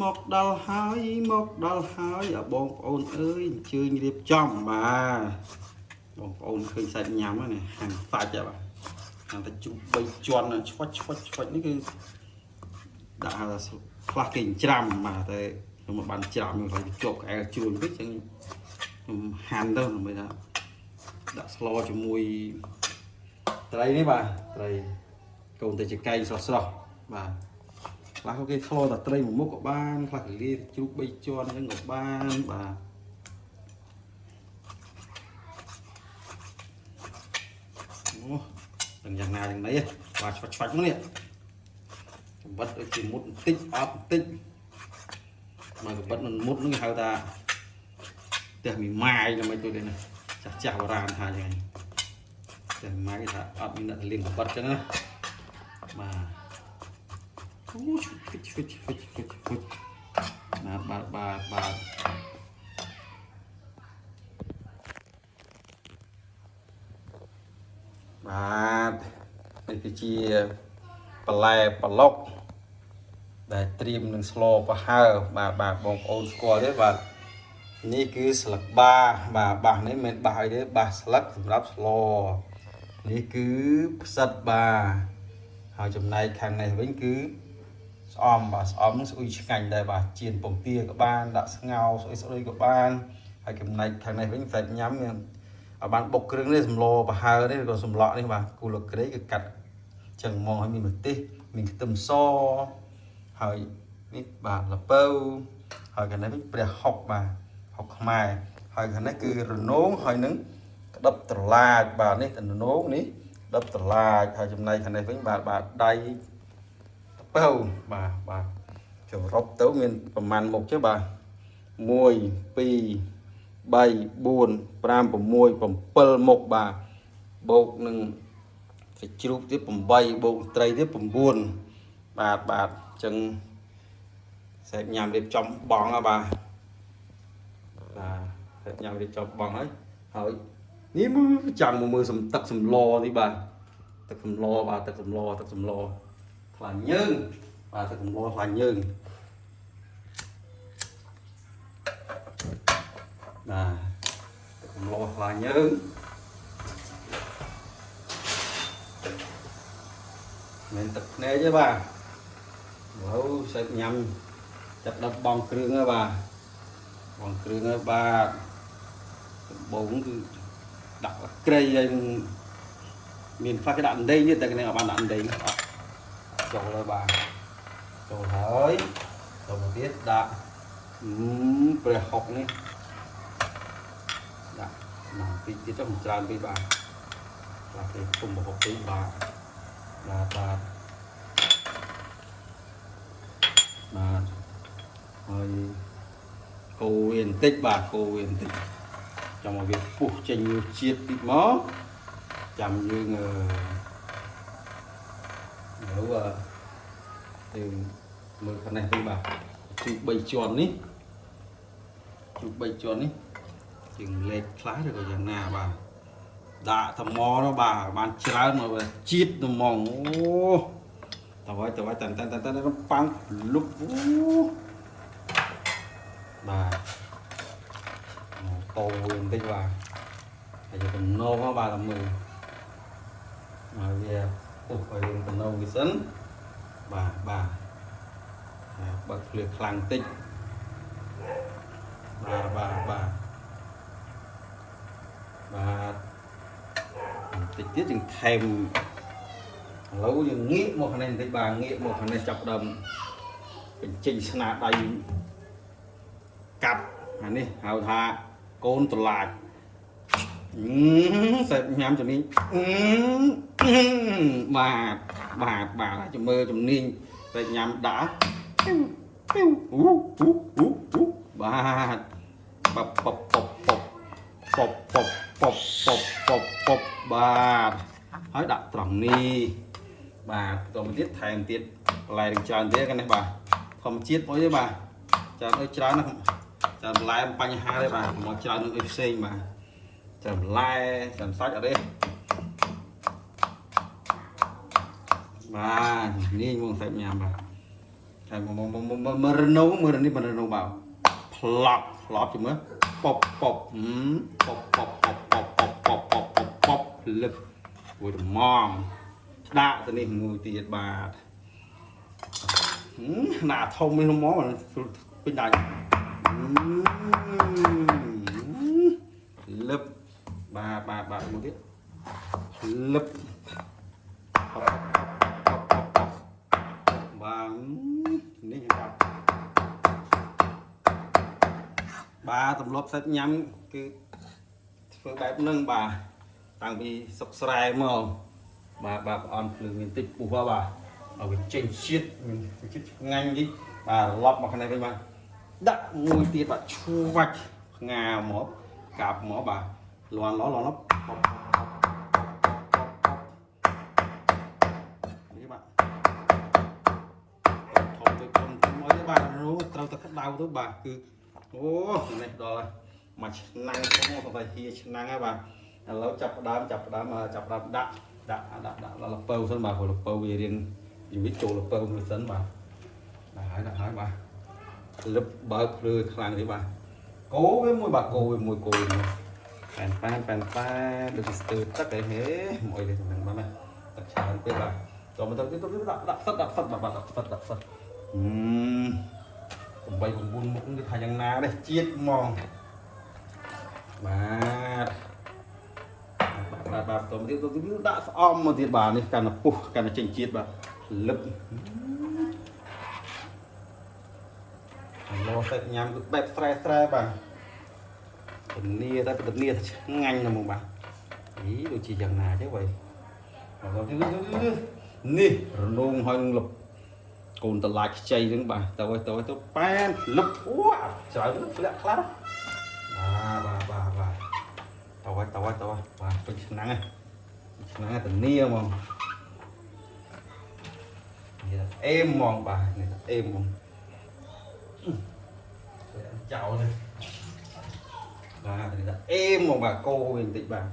មកដល់ហើយមកដល់ហើយអបងប្អូនអើយអញ្ជើញរៀបចំបាទបងប្អូនឃើញសាច់ញ៉ាំហ្នឹងនេះហាំងសាច់ហ៎បាទហាំងតែជូរ3ជាន់ឆ្វាច់ឆ្វាច់ឆ្វាច់នេះគឺដាក់ហៅថាខ្លះគេច្រាំបាទតែខ្ញុំមិនបានច្រាំខ្ញុំគាត់ជាប់ក្អែលជួញពេកចឹងខ្ញុំហាន់ទៅដើម្បីថាដាក់ស្លជាមួយត្រីនេះបាទត្រីកូនតែជាកែងស្រស់ស្រស់បាទ ខ្លះក៏គេឆ្លតែត្រីមួយមុខក៏បានខ្លះក៏លាជ្រូកបីជាន់អញ្ចឹងក៏បានបាទអូទាំងយ៉ាងណាយ៉ាងណីបាទឆ្វាច់ឆ្វាច់មកនេះកម្បិតដូចជាមុតបន្តិចអត់បន្តិចមកកម្បិតមិនមុតហ្នឹងគេហៅថាផ្ទះមីម៉ាយដើម្បីជួយនេះណាចាស់ចាស់បុរាណថាយ៉ាងហ្នឹងផ្ទះមីម៉ាយគេថាអត់មានអ្នកទៅលៀងកម្បិតអញ្ចឹងណាបាទ អូឆ្វិចឆ្វិចឆ្វិចឆ្វិចឆ្វិចបាទបាទបាទបាទបាទនេះគឺជាបន្លែប្លុកដែលត្រៀមនឹងស្លប្រហើបាទបាទបងប្អូនស្គាល់ទេបាទនេះគឺស្លឹកបាបាទបាសនេះមិនមែនបាសអីទេបាសស្លឹកសម្រាប់ស្លនេះគឺផ្សិតបាទហើយចំណែកខាងនេះវិញគឺ ស្អំបាទស្អំនឹងស្អុយឆ្ងាញ់ដែរបាទចៀនពងទាក៏បានដាក់ស្ងោរស្អុយស្អុយក៏បានហើយចំណែកខាងនេះវិញផ្លែញ៉ាំមានឲ្យបានបុកគ្រឿងនេះសម្លប្រហើរនេះឬក៏សម្លក់នេះបាទគូលក្រេគឺកាត់ចឹងមកឲ្យមានម្ទេសមានខ្ទឹមសហើយនេះបាទល្ពៅហើយខាងនេះវិញព្រះហុកបាទហុកខ្មែរហើយខាងនេះគឺរនោងហើយនឹងក្តឹបត្រឡាចបាទនេះរនោងនេះក្តឹបត្រឡាចហើយចំណែកខាងនេះវិញបាទបាទដៃ ពៅបាទបាទចរប់ទៅមានប្រមាណមុខទេបាទ1 2 3 4 5 6 7មុខបាទបូកនឹងសាច់ជ្រូកទៀត8បូកត្រីទៀត9បាទបាទអញ្ចឹងសេពញ៉ាំរៀបចំបងហ៎បាទបាទសេពញ៉ាំរៀបចំបងហើយហើយនេះមើលចាំមកមើលសំទឹកសំឡនេះបាទទឹកសំឡបាទទឹកសំឡទឹកសំឡ ខ្លាញ់យើងបាទទឹកកម្លោខ្លាញ់យើងបាទទឹកកម្លោខ្លាញ់យើងមិនទឹកភ្នែកទេបាទឥឡូវសេពញ៉ាំចាប់ដល់បងគ្រឿងហើយបាទបងគ្រឿងហើយបាទដំបងគឺដាក់ក្រៃហើយនឹងមានខ្លះគេដាក់អណ្ដេងទៀតតែគេនឹងអត់បានដាក់អណ្ដេងអត់ចូលហើយបាទចូលហើយចូលមកទៀតដាក់ ព្រះហុកនេះដាក់មកតិចទៀតចុះមិនច្រើនពេកបាទខ្លះគេគុំប្រហុកពេកបាទបាទបាទបាទហើយកូរវាបន្តិចបាទកូរវាបន្តិចចាំឲ្យវាពុះចេញរសជាតិតិចមកចាំយើងអឺឥឡូវអឺយើងមើលខាងនេះវិញបាទជូរ3ជាន់នេះ ជូរ3ជាន់នេះជាងលេខខ្លះឬក៏យ៉ាងណាបាទដាក់ថ្មនោះបាទបានច្រើនមកបាទជាតិត្មងអូតើហើយតើហើយតាន់តាន់តាន់តាន់ប៉ាំងលុបអូបាទតូបន្តិចបាទហើយយកតំណងមកបាទតែមើលមកវាពុះឲ្យយើងតំណងវាសិនបាទបាទហើយបើកភ្លៀងខ្លាំងតិច បាទបាទបាទបាទបន្តិចទៀតយើងថែមឥឡូវយើងងាកមកខាងនេះបន្តិចបាទងាកមកខាងនេះចាប់ដើមបញ្ចេញស្នាដៃកាប់អានេះហៅថាកូនត្រឡាចអឺសេពញ៉ាំជំនាញអឺបាទបាទបាទចាំមើលជំនាញសេពញ៉ាំដាក់ពីវពីវអូអូអូអូបាទ បបបបបបបបបបបបបបបាទហើយដាក់ត្រង់នេះបាទបន្តមកទៀតថែមទៀតបន្លែនឹងច្រើនទៀតกันនេះបាទធម្មជាតិអុយទេបាទច្រើនអុយច្រើនណាស់ច្រើនបន្លែមិនបញ្ហាទេបាទមកច្រើននឹងអុយផ្សេងបាទច្រើនបន្លែច្រើនសាច់អត់ទេបាទនេះមកសាច់ញ៉ាំបាទ ហើយមកមកមកមករណូមើលនេះមករណូបាទផ្លប់ផ្លប់ជំនឿប៉ុបប៉ុបប៉ុបប៉ុបប៉ុបប៉ុបប៉ុបប៉ុបប៉ុបប៉ុបប៉ុបលឹបមួយត្មងដាក់ទៅនេះមួយទៀតបាទណាធំនេះមកពេញដៃលឹបបាទបាទបាទមួយទៀតលឹបប៉ុបប៉ុបប៉ុបប៉ុបបាទនេះបាទបាទទម្លាប់សាច់ញ៉ាំគឺធ្វើបែបហ្នឹងបាទតាំងពីសុកស្រែមកបាទបាទអន់ភ្លើងមានតិចពុះបាទឲ្យវាចេញជាតិមានជាតិឆ្ងាញ់តិចបាទឡប់មកខាងនេះវិញបាទដាក់មួយទៀតបាទឈួវាច់ផ្ងាមកកាប់មកបាទលាន់លាន់លាន់ប៉ុបប៉ុបប៉ុបប៉ុបនេះបាទ ធំទៅធំធំអីបាទនោះត្រូវតែក្តៅទៅបាទគឺអូនេះដល់មួយឆ្នាំងធំទៅតែហៀឆ្នាំងហើយបាទឥឡូវចាប់ផ្ដើមចាប់ផ្ដើមចាប់ផ្ដើមដាក់ដាក់ដាក់ដាក់លពៅសិនបាទព្រោះលពៅវារៀងយូរចូលលពៅមួយសិនបាទដាក់ហើយដាក់ហើយបាទលឹបបើកភ្លឺខ្លាំងទេបាទកោវាមួយបាទកោវាមួយកោវាមួយប៉ែនប៉ែនប៉ែនប៉ែនដូចស្ទើទឹកអីហេមួយនេះហ្នឹងបាទទឹកច្រើនពេកបាទចូលមកទៅទៀតដាក់ដាក់ផ្សិតដាក់ផ្សិតបាទដាក់ផ្សិតដាក់ផ្សិត អឺ8 9មុខគឺថាយ៉ាងណាដែរជាតិហ្មងបាទបាទបាទតទៅទៀតទៅដាក់ស្អំមកទៀតបាទនេះកាន់តែពុះកាន់តែចេញជាតិបាទលឹបឡសាច់ញ៉ាំគឺបែបស្រែស្រែបាទពនីតែពនីឆ្ងាញ់ណាស់ហ្មងបាទអីដូចជាយ៉ាងណាទេវ៉ៃនេះរនោងហើយនឹងលឹប កូនតឡាចខ្ចីហ្នឹងបាទទៅឲ្យទៅឲ្យទៅប៉ែនលឹបអូច្រើនធ្លាក់ខ្លះបាទបាទបាទបាទទៅឲ្យទៅឲ្យទៅឲ្យបាទពេញឆ្នាំងហ្នឹងឆ្នាំងតានីហ្មងនេះអេមហ្មងបាទនេះអេមហ្មងចោលនេះបាទនេះអេមហ្មងបាទកោវិញបន្តិចបាទ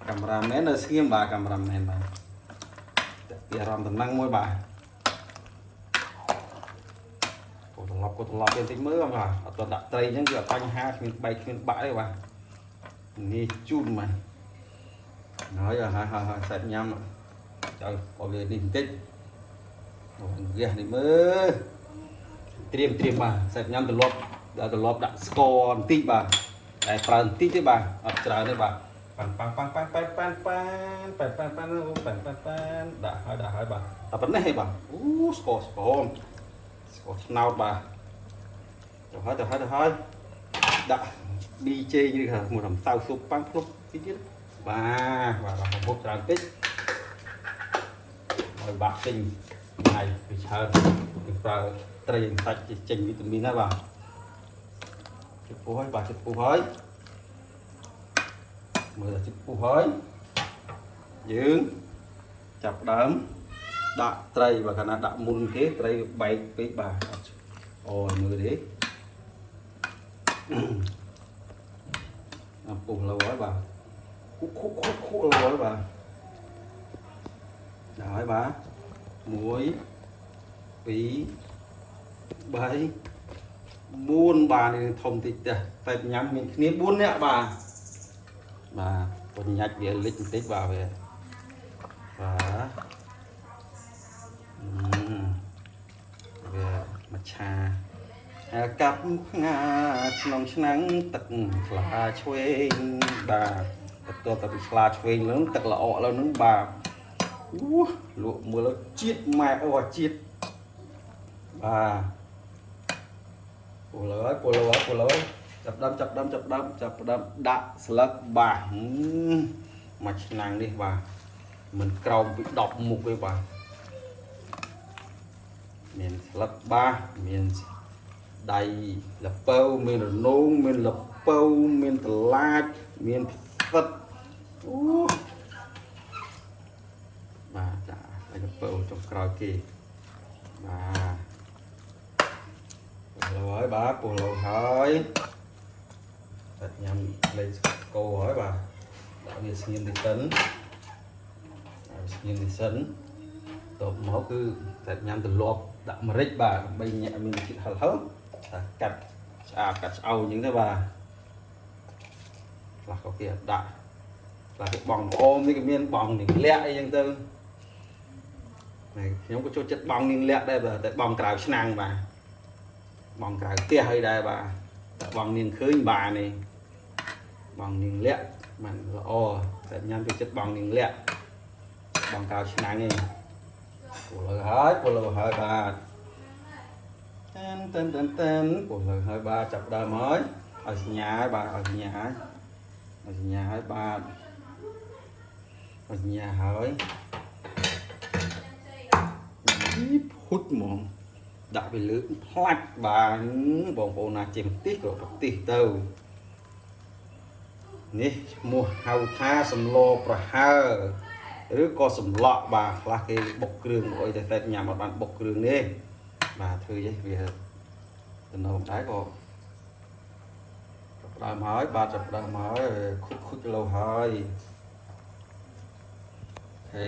កាមេរ៉ាមែននៅស្ងៀមបាទកាមេរ៉ាមែនបាទពីអារម្មណ៍តំណឹងមួយបាទ កូត្រឡប់កូត្រឡប់ទៀតតិចមើលបាទអត់ទាន់ដាក់ត្រីអញ្ចឹងគឺអត់បញ្ហាគ្មានបែកគ្មានបាក់ទេបាទនេះជូនមកហើយហើយហើយហើយសាច់ញ៉ាំចៅអត់វានេះបន្តិចអូហ្គាសនេះមើលត្រៀមត្រៀមបាទសាច់ញ៉ាំត្រឡប់ត្រឡប់ដាក់ស្ករបន្តិចបាទតែប្រើបន្តិចទេបាទអត់ច្រើនទេបាទប៉ាន់ប៉ាន់ប៉ាន់ប៉ាន់ប៉ាន់ប៉ាន់ប៉ាន់ប៉ាន់ប៉ាន់ប៉ាន់ប៉ាន់ប៉ាន់ប៉ាន់ដាក់ហើយដាក់ហើយបាទតែប៉ុណ្ណេះទេបាទអូស្ករស្ករស្ករត្នោតបាទ ទៅហើយទៅហើយទៅហើយដាក់ BJ ឬថាមួយរំសៅស៊ុបប៉ាំងភ្លុកតិចទៀតបាទបាទបាទហូបច្រើនតិចឲ្យបាក់ចេញថ្ងៃវាច្រើនគឺប្រើត្រីសាច់ចេញវីតាមីនហើយបាទចិត្តពុះហើយបាទចិត្តពុះហើយមើលតែចិត្តពុះហើយយើងចាប់ដើមដាក់ត្រីបើកាលណាដាក់មុនគេត្រីវាបែកពេកបាទអូមើលទេ អាពុះលោហើយបាទខុកខុកខុកខុកលោហើយបាទដល់ហើយបាទ1 2 3 4បាទនេះធំតិចទេតែញ៉ាំមានគ្នា4នាក់បាទបាទបញ្ញាច់វាលិចបន្តិចបាទវាបាទវាមច្ឆា ហើយកាប់ផ្ងាក្នុងឆ្នាំងទឹកខ្លាឆ្វេងបាទបន្ទាប់តែពីខ្លាឆ្វេងឡើងទឹកល្អក់ឡើងហ្នឹងបាទអូលក់មើលជាតិម៉ែអូជាតិបាទពលហើយពលហើយពលហើយចាប់ដើមចាប់ដើមចាប់ដើមចាប់ដើមដាក់ស្លឹកបាទមួយឆ្នាំងនេះបាទមិនក្រោមពី10មុខទេបាទមានស្លឹកបាទមាន ដៃលពៅមានរនោងមានលពៅមានតឡាចមានផ្សិតអូបាទចាដៃលពៅចុងក្រោយគេបាទពលហើយបាទពលហើយតែញ៉ាំលេងស្គោហើយបាទដាក់វាស្ងៀមតិចសិនដាក់វាស្ងៀមតិចសិន។ តបមកគឺតែញ៉ាំទម្លាប់ដាក់ម្រេចបាទដើម្បីញាក់មានជាតិហឹរហឹរតែកាត់ឆ្អាបកាត់ឆ្អៅអញ្ចឹងទៅបាទខ្លះក៏គេអត់ដាក់ខ្លះគេបងប្អូននេះក៏មានបងនាងលាក់អីចឹងទៅហើយខ្ញុំក៏ចូលចិត្តបងនាងលាក់ដែរបាទតែបងក្រៅឆ្នាំងបាទបងក្រៅផ្ទះអីដែរបាទតែបងនាងឃើញបាទនេះបងនាងលាក់มันល្អតែញ៉ាំចូលចិត្តបងនាងលាក់បងក្រៅឆ្នាំងនេះ ពលលើហើយពលលើហើយបាទតានតានតានតានពលលើហើយបាទចាប់ដើមហើយឲ្យសញ្ញាហើយបាទឲ្យសញ្ញាហើយឲ្យសញ្ញាហើយបាទឲ្យសញ្ញាហើយភុតហ្មងដាក់ពីលើផ្លាច់បាទបងប្អូនណាចេះម្ទេសក៏ប្រទេសទៅនេះឈ្មោះហៅថាសម្លប្រហើរ ឬក៏សម្លក់បាទខ្លះគេបុកគ្រឿងមកអីតែតែញ៉ាំអត់បានបុកគ្រឿងនេះបាទធ្វើយេវាតំណងដែរក៏ចាប់ផ្ដើមហើយបាទចាប់ផ្ដើមហើយខុចខុចលោហើយហេ